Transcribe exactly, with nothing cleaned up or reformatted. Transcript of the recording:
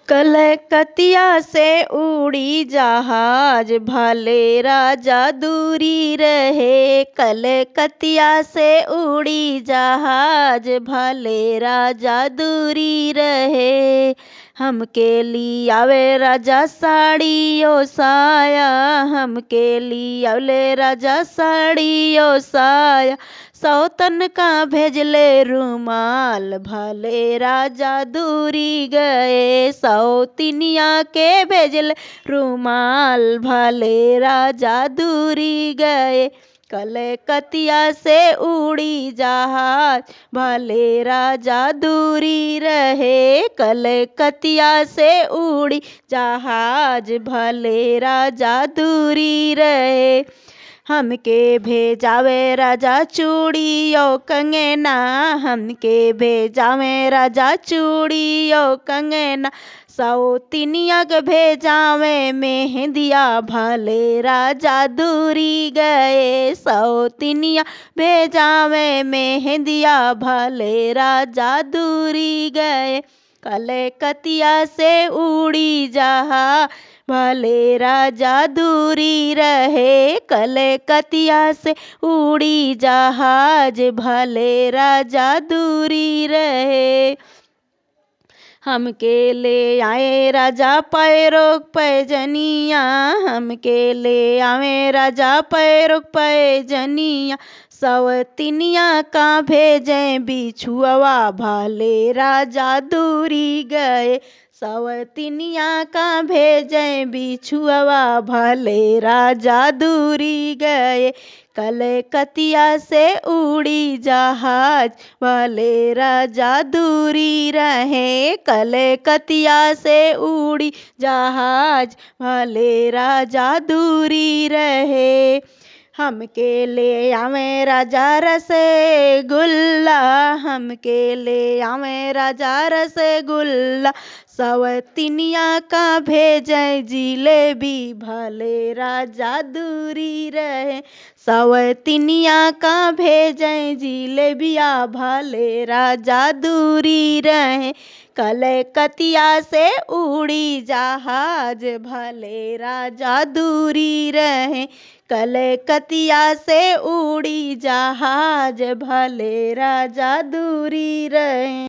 कलकतिया से उड़ी जहाज, भले राजा दूरी रहे। कलकतिया से उड़ी जहाज, भले राजा दूरी रहे। हमके लियावे राजा साड़ी ओ साया, हमके लियावले राजा साड़ी ओ साया। सौतन का भेजले रुमाल, भले राजा दूरी गए। सौतिनिया के भेजले रुमाल, भले राजा दूरी गए। कलकतिया से उड़ी जहाज, भले राजा दूरी रहे। कलकतिया से उड़ी जहाज, भले राजा दूरी रहे। हमके भेजावे राजा चूड़ी ओ कंगना, हमके भेजावे राजा चूड़ी ओ कंगना। सौतिनिया के भेजावे मेहंदिया, भले राजा दूरी गए। सौतिनिया भेजावे मेहंदिया, भले राजा दूरी गए। कलकतिया से उड़ी जहाज, भले राजा दूरी रहे। कलकतिया से उड़ी जहाज, भले राजा दूरी रहे। हमके ले आवे राजा पैरोक पैजनिया, हमके ले आवे राजा पैरोक पैजनिया। सवतिनिया का भेजे बिछुआ, भले राजा दूरी गए। सवतिनिया का भेजे बिछुआ, भले राजा दूरी गए। कलकतिया से उड़ी जहाज, भले राजा दूरी रहे। कलकतिया से उड़ी जहाज, भले राजा दूरी रहे। हमके ले आवे राजा रसगुल्ला, हमके ले आवे राजा रसगुल्ला। सवतिनिया का भेजे जिलेबी, भले राजा दूरी रहे। सवतिनिया का भेजे जिलेबिया, भले राजा दूरी रहे। कलकतिया से उड़ी जहाज, भले राजा दूरी रहे। कलकतिया से उड़ी जहाज, भले राजा दूरी रहे।